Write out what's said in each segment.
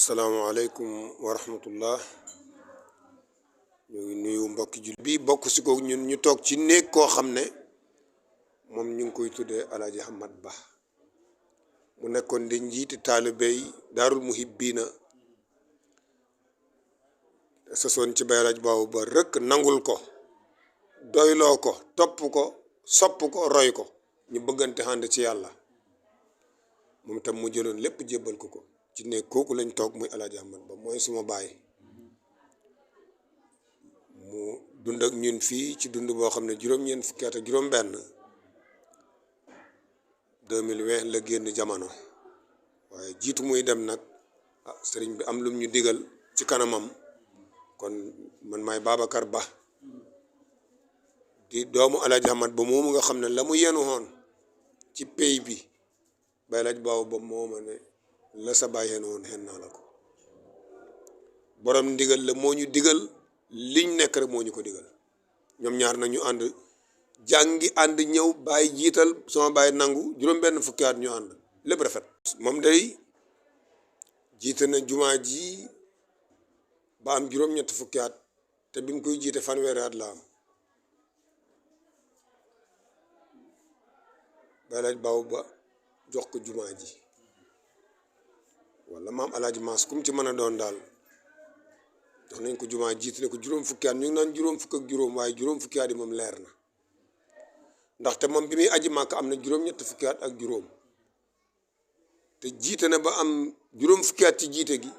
asalaamaaleykum wa rahmatullah ñu ngi nuyu mbokki jul bi bokk si ko ñun ñu toog ci néeg koo xam ne moom ñu ngi koy tuddee Alaaji Ahmad Ba mu nekkoon di njiiti taalibey Daarul Muhibbiina sosoon ci Baay Laaj Baabu Ba rëkk nangul ko doyloo ko topp ko sopp ko roy ko ñu bëggante ànd ci yàlla moom itam mu jëloon lépp jébbal ko ci néeg kooku lañ toog muy Alaaji Ahmad Ba mooy suma baay mu dund ak ñun fii ci dund boo xam ne juróom-ñeent fukki at ak juróom-benn 2020 la génn jamono waaye jiitu muy dem nag sëriñ bi am lum ñu digal ci kanamam kon man maay Babacar Ba di doomu Alaaji Ahmad Ba moomu nga xam ne la mu yenu woon ci pay bi Baay Laaj Baabu Ba mooma ne la sa baay yenu woon xen naa la ko borom ndigal la moo ñu digal liñ nekk rek moo ñu ko digal ñoom ñaar nag ñu ànd jàngi ànd ñëw bàyyi jiital sama bàyyi nangu juróom-benn fukki at ñu ànd lépp rafet. moom day jiite na jumaa ji ba am juróom-ñetti fukki at te bi mu koy jiite fanweeri at la am Baay Laaj Baabu Ba jox ko jumaa ji wala maam Alaaji Maas kum ci mën a doon daal jox nañ ko jumaa jiite ne ko juróom fukki at ñu ngi naan juróom fukk ak juróom waaye juróom fukki at yi moom leer na ndaxte moom bi muy aji màkk am na juróom-ñetti fukki at ak juróom te jiite na ba am juróom fukki at ci jiite gi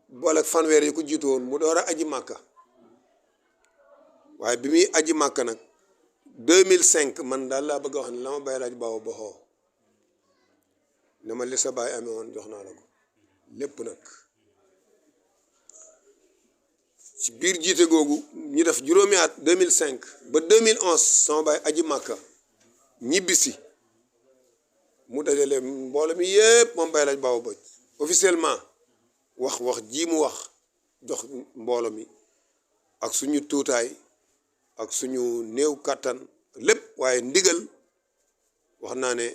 boole ak fanweer yi ko jiite woon mu door a aji màkka waaye bi muy aji màkka nag 2005 man daal laa bëgg a wax ne la ma Baay Laaj Baabu Ba xoo ne ma li sa baay amee woon jox naa la ko lépp nag ci biir jiite googu ñu def juróomi at 2005 ba 2011 sama baay aji màkka ñibbisi mu dajale mbooloo mi yépp moom Baay Laaj Baabu Ba officiellement wax ji mu wax jox mbooloo mi ak suñu tuutaay ak suñu néew kàttan lépp waaye ndigal wax naa ne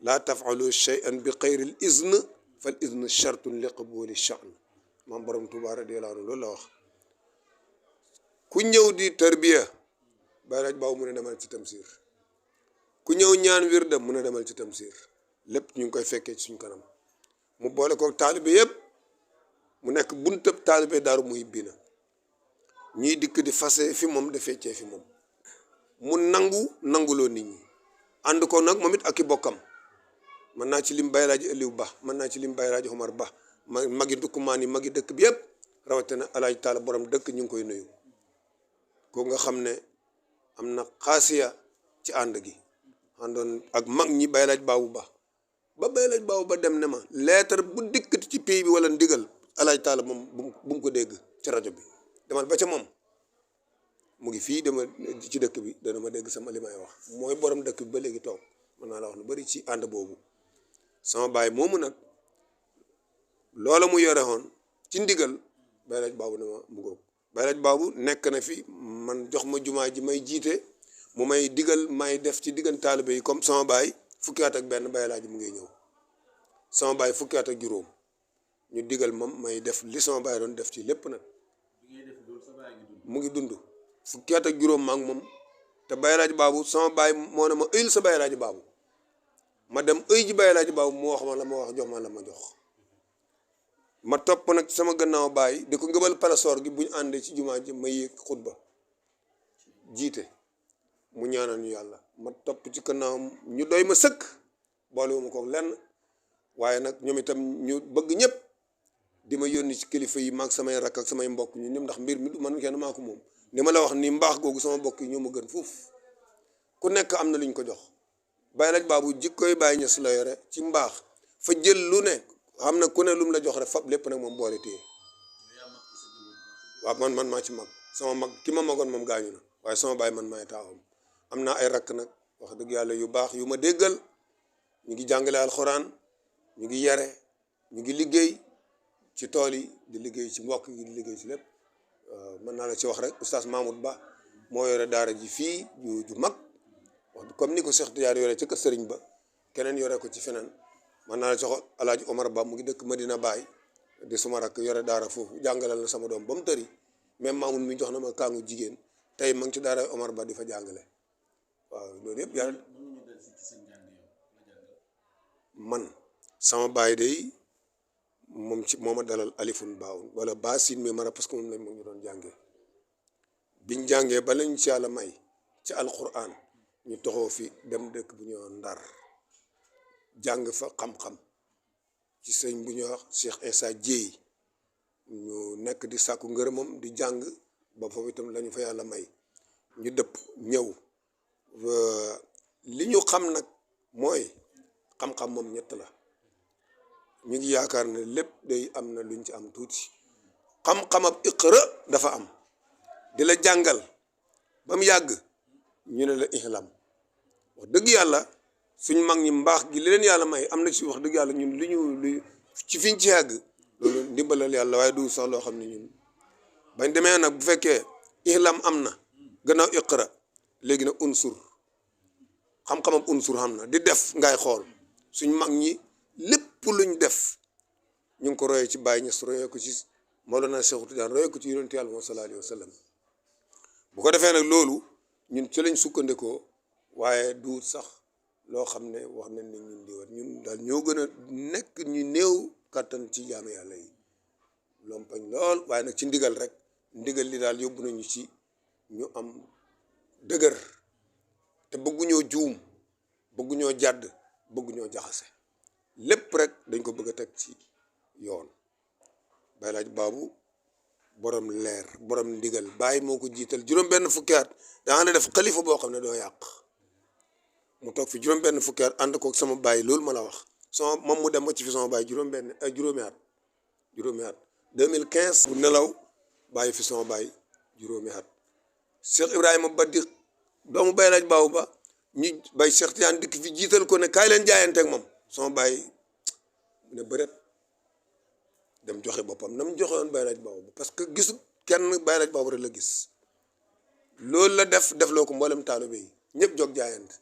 laa tafalu shay'an bi xayril izn fal izn shartun li qabuli sha'n maam borom Tuubaa radiyallaahu anhu loolu la wax ku ñëw di tarbiya Baay Laaj Baabu mu ne demal ci tamsiir ku ñëw ñaan wirda mu ne demal ci tamsiir lépp ñu ngi koy fekkee ci suñ kanam mu boole ko taalibe yépp mu nekk buntab taalibe Daaru Muhibbiina ñuy dikk di fase fi moom di feccee fi moom mu nanguloo nit ñi ànd ko nag moom it ak i bokkam mën naa ci lim Baay Laaji Aliou Ba mën naa ci lim Baay Laaji Omar Ba magi dukkumaan yi magi dëkk bi yépp rawatina Alaaji Taala borom dëkk ñu ngi koy nuyu ko nga xam ne am na xaasiya ci ànd gi àndoon ak mag ñi Baay Laaj Baabu Ba Baay Laaj Baabu Ba dem ne ma leetar bu dikkati ci pays bi wala ndigal Alaaji Taala moom bu mu ko dégg ci rajo bi demal ba ca moom mu ngi fii dama ci dëkk bi dana ma dégg sama li may wax mooy borom dëkk bi ba léegi toog mën naa la wax lu bari ci ànd boobu sama baay moomu nag loola mu yore woon ci ndigal Baay Laaj Baabu ne ma mu ngoog Baay Laaj Baabu nekk na fi man jox ma jumaa ji may jiite mu may digal may def ci diggan taalibe yi comme sama baay fukki at ak benn Baay Laaj mu ngi ñëw sama baay fukki at ak juróom ñu digal moom may def li sama baay doon def ci lépp nag mu ngi dund fukki at ak juróom maag moom te Baay Laaj Baabu sama baay moo ne ma ëyil sa Baay Laaj Baabu ma dem ëy ji Baay Laaj Baabu mu wax ma la ma wax jox ma la ma jox ma topp nag sama gannaaw baay di ko ngëbal palasoor gi bu ñu àndee ci jumaa ji ma yéeg xutba jiite mu ñaanal ñu yàlla ma topp ci gannaawam ñu doy ma sëkk boole ma ko lenn waaye nag ñoom itam ñu bëgg ñëpp di ma yónni ci kilifa yi maag samay rakk ak samay mbokk ñu nim ndax mbir mi du man kenn maa ko moom ni ma la wax ni mbaax googu sama mbokk yi ñoo ma gën fuuf ku nekk am na luñ ko jox Baay Laaj Baabu jikkoy Baay Ñas la yore ci mbaax fa jël lu ne xam na ku ne lu mu la jox rek fab lépp nag moom boole téye waaw man maa ci mag sama mag ki ma magoon moom gaañu na waaye sama baay man maay taawam am naa ay rakk nag wax dëgg yàlla yu baax yu ma déggal ñu ngi jàngale alxuraan ñu ngi yare ñu ngi liggéey ci tool yi di liggéey ci mbokk yi di liggéey ci lépp mën naa la ci wax rek oustaz Mahmoud Ba moo yore daara ji fii ju mag wax comme ni ko Cheikh Tidiane yore ci kër sëriñ ba keneen yore ko ci feneen man naa la jox Alaaji Omar Ba mu ngi dëkk Medina Baye di suma rakk yore daara foofu jàngalal na sama doom ba mu tëri même Mamoun mi jox na ma kaangu jigéen tey ma ngi ci daara Omar Ba di fa jàngale waaw loolu yëpp yàlla man sama baay day moom ci moo ma dalal alifun baawun wala baasin mi mara parce que moom lañ mu ngi doon jàngee biñ jàngee ba lañ ci yàlla may ci alquran ñu toxoo fi dem dëkk bu ñoo Ndar jàng fa xam-xam ci sëñ bu ñuy wax Cheikh Issa Dieye ñu nekk di sàkku ngërëmam di jàng ba foofu itam lañu fa yàlla may ñu dëpp ñëw li ñu xam nag mooy xam-xam moom ñett la ñu ngi yaakaar ne lépp day am na luñ ci am tuuti xam-xamab iqra dafa am di la jàngal ba mu yàgg ñu ne la ihlam wax dëgg yàlla suñ mag ñi mbaax gi li leen yàlla may am na ci wax dëgg yàlla ñun li ci fiñ ci yàgg loolu ndimbalal yàlla waaye du sax loo xam ne ñun bañ demee nag bu fekkee ihlam am na gannaaw iqra léegi nag unsur xam-xamam unsur xam na di def ngay xool suñ mag ñi lépp luñ def ñu ngi ko royee ci Baye Niass royee ko ci Mawlana Cheikh Tidiane royee ko ci yonent yàlla moom sallallahu alayhi wa sallam bu ko defee nag loolu ñun ci lañ sukkandikoo waaye du sax loo xam ne wax nañ ne ñun di wat ñun daal ñoo gën a nekk ñu néew kàttan ci jaamu yàlla yi lompañ lool waaye nag ci ndigal rek ndigal li daal yóbbu nañu ci ñu am dëgër te bëgguñoo juum bëgguñoo jàdd bëgguñoo jaxase lépp rek dañ ko bëgg a teg ci yoon Baye Laaj Baabu borom leer borom ndigal Baye moo ko jiital juróom-benn fukki at daa nga def xalifa boo xam ne doo yàq mu toog fi juróom-benn fukki at ànd koog sama baay loolu ma la wax sama moom mu dem ba ci fi sama baay juróomi at 2015 bu nelaw bàyyi fi sama baay juróomi at Cheikh Ibrahima ba di doomu Baye Laaj Baabu ba ñu bay Cheikh Tidiane dikk fi jiital ko ne kaay leen jaayante ak moom sama baay mu ne bëret dem joxe boppam na mu joxe woon Baye Laaj Baabu parce que gisu kenn Baye Laaj Baabu rek la gis loolu la def loo ko mboolem taalibe yi ñëpp jóg jaayante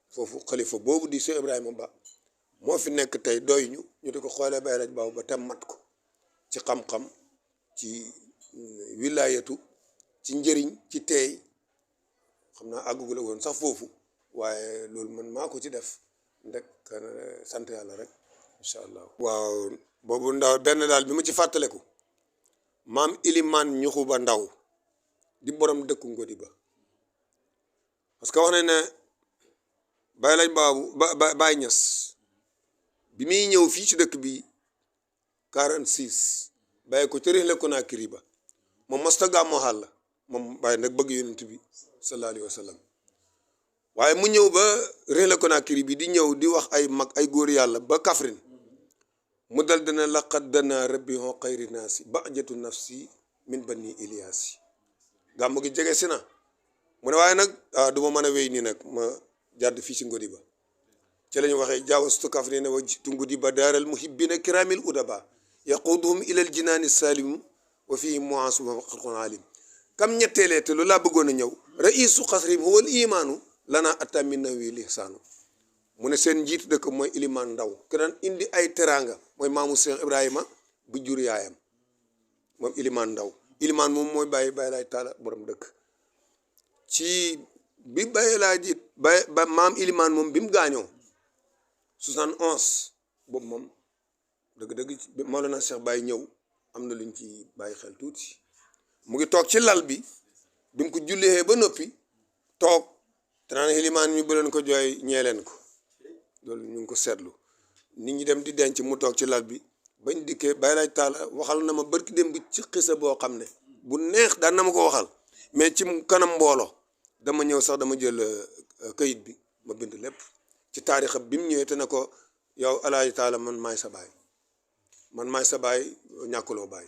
foofu xalifa boobu di Cheikh Ibrahima Ba moo fi nekk tey doy ñu di ko xoolee Baye Laaj Baabu ba te mat ko ci xam-xam ci wilaayatu ci njëriñ ci teey xam naa àggugu la woon sax foofu waaye loolu man maa ko ci def ndek sant yàlla rek incha allah. waaw boobu ndaw benn daal bi ma ci fàttaleku maam Ilimaan ñuxu ba ndaw di borom dëkku Ngodi ba parce que wax nañ ne Baye Laaj Baabu Baye Niass bi muy ñëw fii ci dëkk bi 46 bàyyi ko cëriñ la Conakry ba moom masta gàmmoo xaal la moom Baye nag bëgg yonent bi sallallahu alayhi wa sallam waaye mu ñëw ba réew la Conakry bi di ñëw di wax ay mag ay góor yàlla ba Kaffrine mu dal dana laqad dana rabbi hon xayri naasi bajatu nafsi min bani iliyaasi gàmm gi jege si na mu ne waaye nag du ma mën a wéy nii nag ma jàdd fii ci Ngodi ba ci la ñu waxee jaawastu Kaffrine wa jitu Ngodi ba daaral muhibbina kiramil udaba yaquduhum ilal jinaani salim wa fii muasu wa xalqun alim kam ñetteelee te lu laa bëggoon a ñëw raisu xasrim huwal imaanu lana atta min nawi lihsaanu mu ne seen njiitu dëkk mooy Ilimaan Ndaw ke daan indi ay teraanga mooy maamu Cheikh Ibrahima bu jur yaayam moom Ilimaan Ndaw Ilimaan moom mooy Baye Laaj Taala borom dëkk ci bi Baye Laaj it ba maam Ilimaan moom bi mu gaañoo 71 boobu moom dëgg-dëgg Mawlana Cheikh Baye ñëw am na luñ ci bàyyi xel tuuti mu ngi toog ci lal bi mu ko jullee ba noppi toog te naan Ilimaan mi bu leen ko jooy ñee leen ko loolu ñu ngi ko seetlu nit ñi dem di denc mu toog ci lal bi bañ dikkee Baye Laaj Taala waxal na ma barki dem bi ci xisa boo xam ne bu neex daan na ma ko waxal mais ci kanam mbooloo dama ñëw sax dama jël kayit bi ma bind lépp ci taarixam bi mu ñëwee te ne ko yow Alaaji Taala man maay sa baay ñàkkuloo baay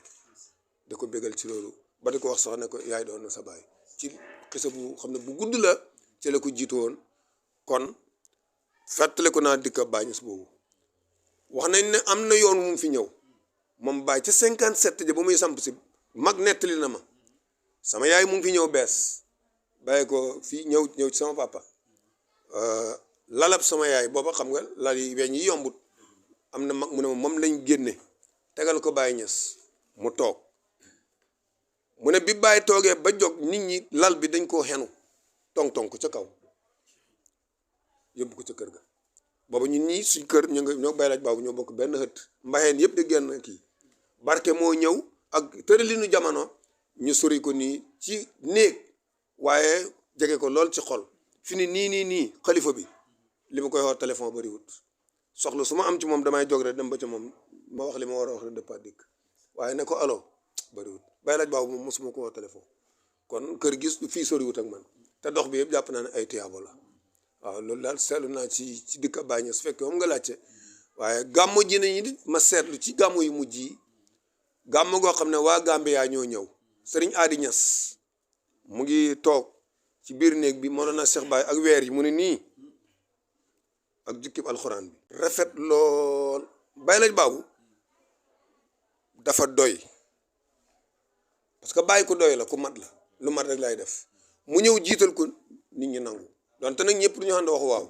da ko bégal ci loolu ba di ko wax sax ne ko yaay doon na sa baay ci xisa bu xam ne bu gudd la ci la ko jiitu woon kon fàttale ko naa dikka Baye Niass boobu wax nañ ne am na yoon mu fi ñëw moom Baye ca 57 ja ba muy samp si mag nettali na ma sama yaay mu ngi fi ñëw bees bàyyi ko fii ñëw ci sama papa lalab sama yaay booba xam nga lal yi weñ yi yombut am na mag mu ne ma moom lañ génne tegal ko Baye Niass mu toog mu ne bi Baye toogee ba jóg nit ñi lal bi dañ koo xenu tong-tong ko ca kaw yóbbu ko ca kër ga boobu ñun ñii suñ kër ñu nga ñoo Baye Laaj Baabu ñoo bokk benn xët mbaxeen yëpp di génn kii barke moo ñëw ak tëralinu jamono ñu sori ko nii ci néeg waaye jege ko lool ci xol fi ni nii xalifa bi li ma koy wax téléphone bariwut soxla su ma am ci moom damay jóg rek dem ba ca moom ma wax li ma war a wax rek départ dikk waaye ne ko allo bariwut Baye Laaj Baabu moom mosuma ko wax téléphone kon kër gis fii soriwut ak man te dox bi yëpp jàpp naa ne ay tiyaabo la waaw loolu daal seetlu naa ci dëkk Baye Niass su fekkee moom nga laajte waaye gàmmo ji nañu di ma seetlu ci gàmmo yu mujj yi gàmmo goo xam ne waa Gambia ñoo ñëw sëriñ Adi Niass mu ngi toog ci biir néeg bi Mawlana Cheikh Baye ak weer yi mu ne nii ak jukkib alxuraan bi rafet lool Baye Laaj Baabu dafa doy parce que Baye ku doy la ku mat la lu mat rek lay def mu ñëw jiital ko nit ñi nangu donte nag ñëpp du ñu ànd wax waaw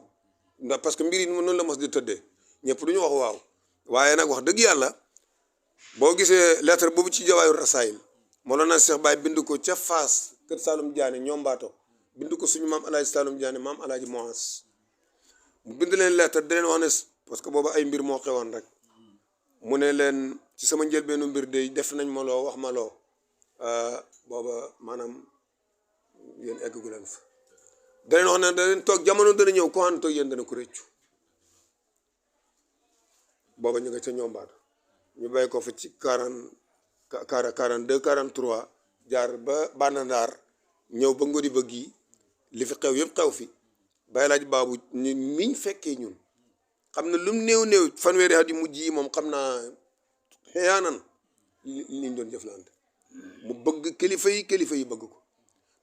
ndax parce que mbir yi noonu la mas di tëddee ñëpp du ñu wax waaw waaye nag wax dëgg yàlla boo gisee lettre boobu ci Jawaahiru Rasaayil Mawlana Cheikh Baye bind ko ca Faas kër Saalum Diané ñoom Mbaato bind ko suñu maam Alaaji Saalum Diané maam Alaaji Moas mu bind leen lettre da leen wax ne parce que boobu ay mbir moo xewoon rek mu ne leen ci sama njëlbeenu mbir de def nañ ma loo wax ma loo booba maanaam yéen eggu leen fa da leen wax ne da leen toog jamono dana ñëw ko ànd toog yéen dana ko réccu booba ñu nga ca ñoom Mbaato ñu bàyyi ko fa ci 42 43 jaar ba Bandandaar ñëw ba Ngodi ba gii li fi xew yëpp xew fi Baye Laaj Baabu ñu miñ fekkee ñun xam ne lu mu néew fanweeri at yu mujj yi moom xam naa xëyaanan liñ doon jëflante mu bëgg kilifa yi bëgg ko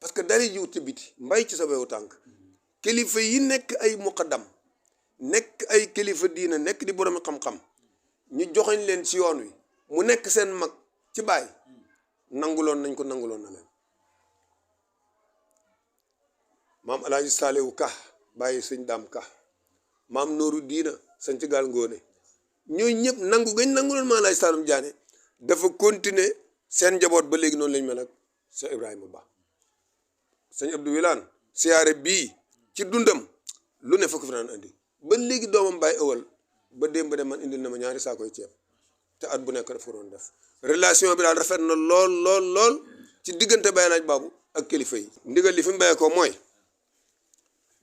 parce que dari jiwut ci biti mbay ci sa wewu tànk kilifa yi nekk ay muqaddam nekk ay kilifa diina nekk di borom xam-xam ñu joxoñ leen ci yoon wi mu nekk seen mag ci Baay nanguloon nañ ko nanguloon na leen maam Alaaji Saaliwu Ka bàyyi sëñ Daam Ka maam Nooru Diina sañ ci gaal Ngoone ñooy ñëpp nangu gañ nanguloon maam Alaaji Saalum Diané dafa continuer seen njaboot ba léegi noonu lañ mel ak Cheikh Ibrahima Ba sëñ Abdou Wilane siyaare bii ci dundam lu ne fukk fi naan andi ba léegi doomam Baye ëwal ba démb de man indil na ma ñaari saakoy ceeb te at bu nekk dafa ko doon def relation bi daal rafet na lool ci diggante Baye Laaj Baabu ak kilifa yi ndigal li fi mu bayee ko mooy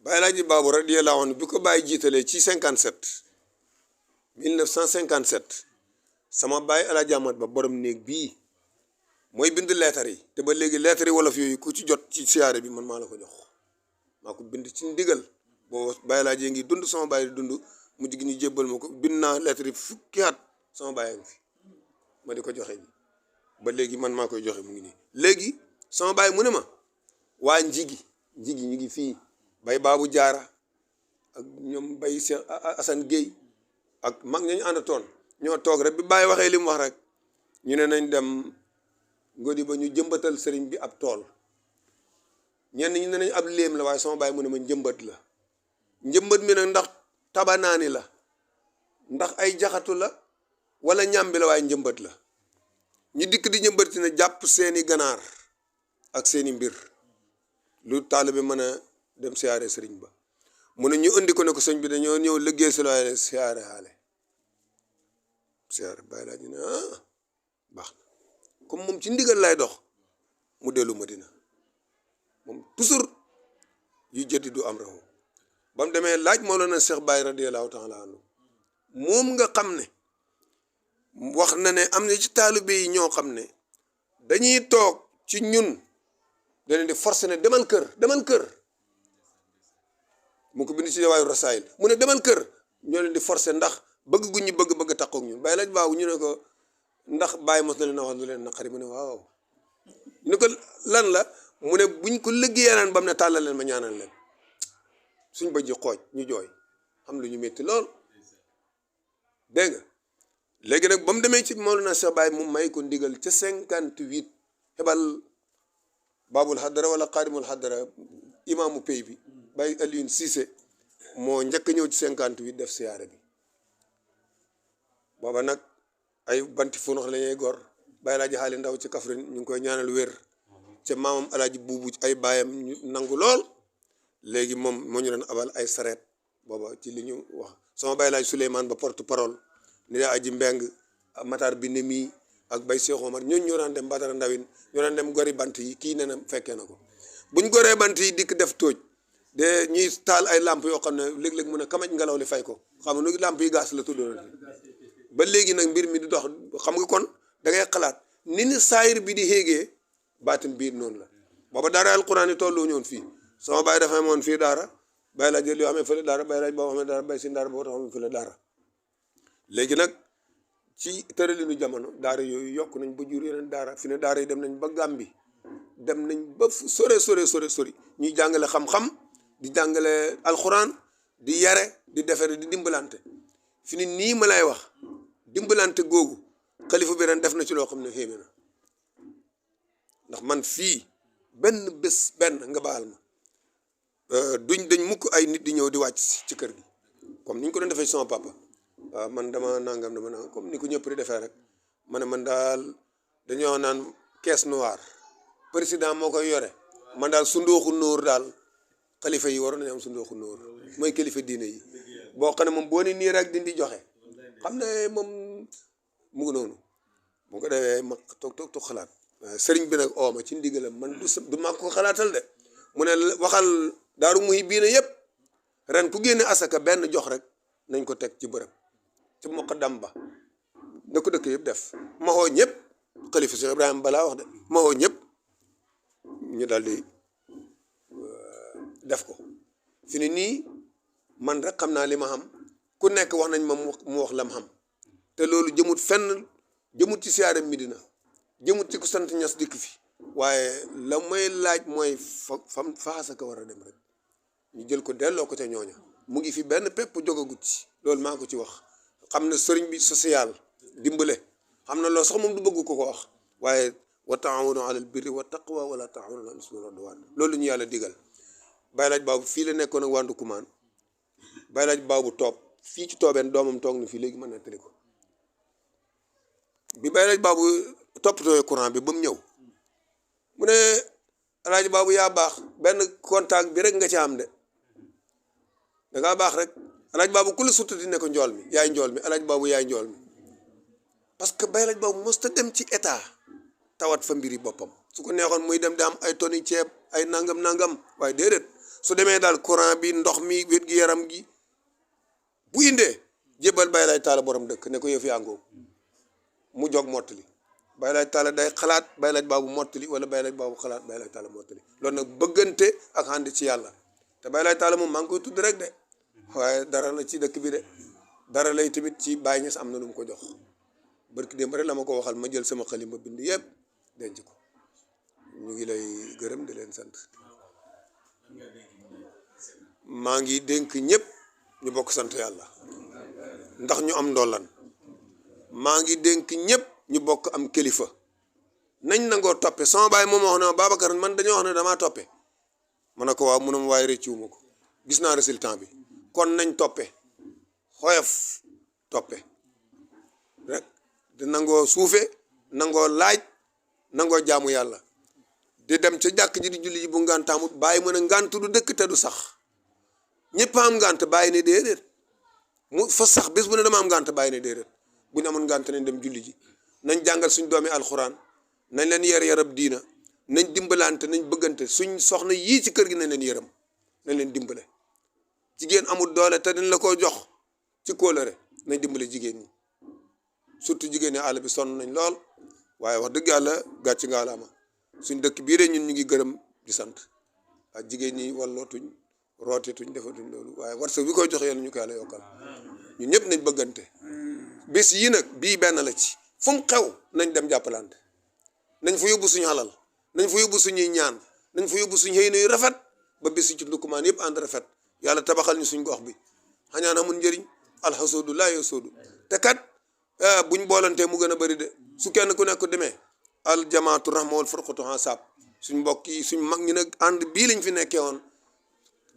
Baye Laaj Baabu radiyallaahu anhu bi ko Baye jiitalee ci 1957 sama Baye Alaaji Amat Ba borom néeg bii mooy bind leetar yi te ba léegi leetar yi wolof yooyu ku ci jot ci siyaare bi man maa la ko jox maa ko bind ci ndigal boo Baye Laaj ngi dund sama Baye di dund mujj gi ñu jébbal ma ko bind naa leetar yi fukki at sama Baye ngi fi ma di ko joxe ji ba léegi man maa koy joxe mu ngi nii léegi sama Baye mu ne ma waa njigi ñu ngi fii Baye Babou Diarra ak ñoom Baye Cheikh Assane Gueye ak mag ñañu àndatoon ñoo toog rek bi Baye waxee li mu wax rek ñu ne nañ dem Ngodi ba ñu jëmbatal sëriñ bi ab tool ñenn ñi ne nañ ab léem la waaye sama Baye mu ne ma njëmbat la njëmbat mi nag ndax tabanaani la ndax ay jaxatu la wala ñàmbi la waaye njëmbat la ñu dikk di njëmbat si ne jàpp seeni ganaar ak seeni mbir lu taalibe mën a dem siyaare sëriñ ba mu ne ñu indi ko ne ko sëñ bi dañoo ñëw liggéey si looy siyaare xaale siyaare Baye Laaj ñu ne baax na comme moom ci ndigal lay dox mu dellu Madina moom toujours yu jëddi du am raw ba mu demee laaj Mawlana Cheikh Baye radiyallaahu taala anhu moom nga xam ne wax na ne am na ci taalibe yi ñoo xam ne dañuy toog ci ñun da leen di forcé ne demal kër mu ko bind ci Jawaahiru Rasaayil mu ne demal kër ñoo leen di forcé ndax bëgg gu ñu bëgg takkook ñun Baye Laaj Baabu ñu ne ko ndax Baye mos na leen a wax lu leen naqari mu ne waaw ñu ne ko lan la mu ne buñ ko liggéeyaan ba mu ne tàllal leen ma ñaanal leen suñ bëj ji xooj ñu jooy xam lu ñu métti lool dégg nga léegi nag ba mu demee ci Mawlana Cheikh Baye mu may ko ndigal ca 58 xebal Babul Hadara wala Xaadimul Hadara imaamu pay bi Baye Alioune Cissé moo njëkk a ñëw ci 58 def siyaare bi booba nag ay banti funox la ñuy gor bàyyi laaji xaali ndaw ci Kaffrine ñu ngi koy ñaanal wér ca maamam alaaji buubu ay baayam ñu nangu lool léegi moom moo ñu doon abal ay sareet booba ci li ñu wax sama bàyyi laaj Souleymane ba porte parole ni daa aji mbeng Matar Binde mii ak bay Cheikh Omar ñooñu ñoo daan dem Badara Ndawin ñoo daan dem gori bant yi kii nee na fekkee na ko buñ goree bant yi dikk def tóoj de ñuy taal ay lamp yoo xam ne léeg-léeg mu ne kamaj ngelaw li fay ko xam nga nu lamp yi gaas la tuddoon ba léegi nag mbir mi di dox xam nga kon da ngay xalaat ni saayir bi di xéegee baatin biir noonu la booba daara alquran yi tollu ñoon fii sama baay dafa amoon fii daara bàyyi laaj jël yoo xamee fële daara bàyyi laaj boo xamee daara bay sin daara boo tax fële daara léegi nag ci tëralinu jamono daara yooyu yokk nañ ba jur yeneen daara fi ne daara yi dem nañ ba Gàmbi dem nañ ba sori ñuy jàngale xam-xam di jàngale alxuraan di yare di defere di dimbalante fi ne nii ma lay wax dimbalante googu xalifa bi ren def na ci loo xam ne xéeme na ndax man fii benn bés nga baal ma dañ mukk ay nit di ñëw di wàcc ci kër gi comme ni ñu ko doon defee sama papa waaw man dama nangam comme ni ko ñëpp di defee rek ma ne man daal dañoo naan caisse noire président moo koy yore man daal sundooxu nóor daal xalifa yi waroon nañu am sundooxu nóor mooy kilifa diine yi boo xam ne moom boo ni nii rek dindi joxe xam ne moom mu ngi noonu bu ko defee ma toog xalaat sëriñ bi nag ooma ci ndigalam man du ma ko xalaatal de mu ne waxal daaru muy bii na yëpp ren ku génne asaka benn jox rek nañ ko teg ci bërëb ci muqaddam ba na ko dëkk yëpp def maxoo ñëpp xalifa Cheikh Ibrahima balaa wax de maxoo ñëpp ñu daal di def ko fi ni nii man rek xam naa li ma xam ku nekk wax nañ ma mu wax lam xam te loolu jëmut fenn jëmut ci siyaare Medina jëmut ci ku sant ñas dikk fi waaye la may laaj mooy fa asaka war a dem rek ñu jël ko delloo ko ca ñooña mu ngi fi benn pepp jógagut ci loolu maa ko ci wax xam ne sëriñ bi social dimbale xam na loolu sax moom du bëgg ko wax waaye wa taawanu alal birri wa taqwa wala taawanu alal ismi wal udwan loolu ñu yàlla digal bàyyi laaj baabu fii la nekkoon ak wàndu kumaan bàyyi laaj baabu toob fii ci toobeen doomam toog na fii léegi mën na tëli ko bi bàyyi laaj baabu toppatoo courant bi ba mu ñëw mu ne alaaji baabu yaa baax benn contact bi rek nga ci am de dangaa baax rek alaaji baabu ku la suttati ne ko njool mi yaay njool mi alaaji baabu yaay njool mi parce que bay laaj baabu mos ta dem ci état tawat fa mbiri boppam su ko neexoon muy dem di am ay toni ceeb ay nangam waaye déedéet su demee daal courant bi ndox mi wét gi yaram gi bu indee jébal bay laaj taala borom dëkk ne ko yëf yaa ngoo mu jog mottali bay laaj taala day xalaat bay laaj baabu mottali wala bay laaj baabu xalaat bay laaj taala mottali loolu nag bëggante ak ànd ci yàlla te bay laaj taala moom maa ngi koy tudd rek de waaye dara la ci dëkk bi de dara lay tamit ci Baay Ñas am na lu mu ko jox barki démb rek la ma ko waxal ma jël sama xalima bind yëpp denc ko ñu ngi lay gërëm di leen sant maa ngi dénk ñëpp ñu bokk sant yàlla ndax ñu am ndollan maa ngi dénk ñëpp ñu bokk am kilifa nañ nangoo toppe sama baay moom wax ne Babacar man dañoo wax ne damaa toppe ma ne ko waaw mu ne ma waaye rëccuwuma ko gis naa résultat bi kon nañ toppe xoyof toppe rek di nangoo suufe nangoo laaj nangoo jaamu yàlla di dem ca jàkk ji di julli ji bu ngantaamut bàyyi mën a ngant du dëkk te du sax ñëpp am ngant bàyyi ne déedéet mu fa sax bés bu ne dama am ngant bàyyi ne déedéet bu ñu amoon ngant nañ dem julli ji nañ jàngal suñ doomi alxuraan nañ leen yarab diina nañ dimbalante nañ bëggante suñ soxna yii ci kër gi nañ leen yërëm nañ leen dimbale jigéen amul doole te dañ la ko jox ci kóolare nañ dimbale jigéen ñi surtout jigéen ñi àll bi sonn nañ lool waaye wax dëgg yàlla gàcc ngaalaama suñ dëkk bii de ñun ñu ngi gërëm di sant ak jigéen ñi wallootuñ rootetuñ defatuñ loolu waaye warsa bi koy jox yàlla ñu ko yàlla yokkal ñun ñëpp nañ bëggante bés yii nag bii benn la ci fu mu xew nañ dem jàppalante nañ fa yóbbu suñu alal nañ fa yóbbu suñuy ñaan nañ fa yóbbu suñu xëy na yu rafet ba bés yi ci ndukkumaan yëpp ànd rafet yàlla tabaxal ñu suñ gox bi xañaan amul njëriñ alxasoodu laa yosoodu te kat buñ boolantee mu gën a bëri de su kenn ku nekk demee al jamaatu rahma wal farqatu hasaab suñ mbokk yi suñ mag ñi nag ànd bii lañ fi nekkee woon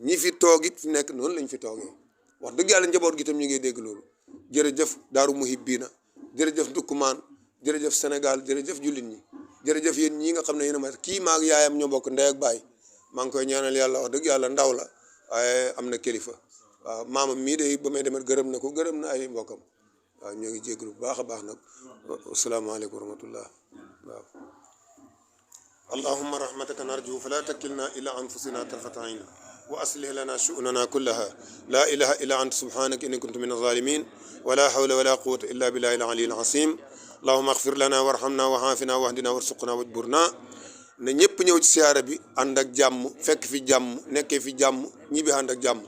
ñi fi toog it fi nekk noonu lañ fi toogee wax dëgg yàlla njaboot gi tam ñu ngi dégg loolu jërëjëf Daaru Muhibbina jërëjëf Ndukkumaan jërëjëf Sénégal jërëjëf jullit ñi jërëjëf yéen ñii nga xam ne yéen a ma kii maag yaayam ñoo bokk ndey ak baay maa ngi koy ñaanal yàlla wax dëgg yàlla ndaw la waaye am na kilifa waaw maamam mii de ba may demet gërëm na ko gërëm na ay mbokkam waaw ñoo ngi jégalu bu baax a baax nag asalaamaaleykum wa rahmatullah waaw allahumma rahmataka narju fala takilna ila anfusina tarfata ayn wa aslih lana shu'unana kullaha la ilaha illa anta subhanaka inni kuntu min az-zalimin wala hawla wala quwwata illa billahi al-ali al-azim allahumma ighfir lana warhamna wa aafina wahdina warzuqna wajburna ne ñëpp ñëw ci siyaara bi ànd ak jàmm fekk fi jàmm nekkee fi jàmm ñibbi ànd ak jàmm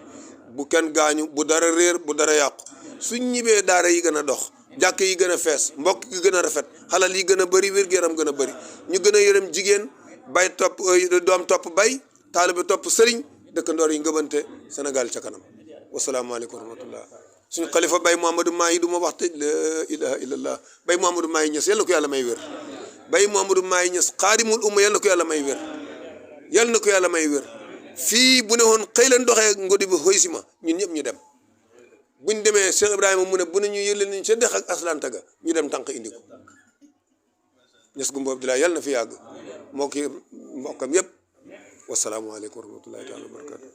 bu kenn gaañu bu dara réer bu dara yàqu suñ ñibbee daara yi gën a dox jàkk yi gën a fees mbokk yi gën a rafet xalal yi gën a bëri wér-gu-yaram gën a bëri ñu gën a yërëm jigéen bay topp doom topp bay taalibe topp sëriñ dëkkandoor yi ngëbante Sénégal ca kanam wasalaamaaleykum wa rahmatullah suñu xalifa bay Mouhamadou Mahi du ma wax tëj la ilaha illallah bay Mouhamadou Mahi Niass yàlla ko yàlla may wér bay Mouhamadou Mahi Niass xaadimul umma yàlla ko yàlla may wér yàlla na ko yàlla may wér fii bu ne woon xëy leen doxee ngodi bi xoy si ma ñun ñëpp ñu dem buñ demee Cheikh Ibrahima mu ne bu ne ñu yële nañ ca dex ak aslanta ga ñu dem tànk indi ko Niass Gumba Abdoulaye yàlla na fi yàgg moo ki mbokkam yëpp wasalaamualeykum wa rahmatullahi taala wa barakatu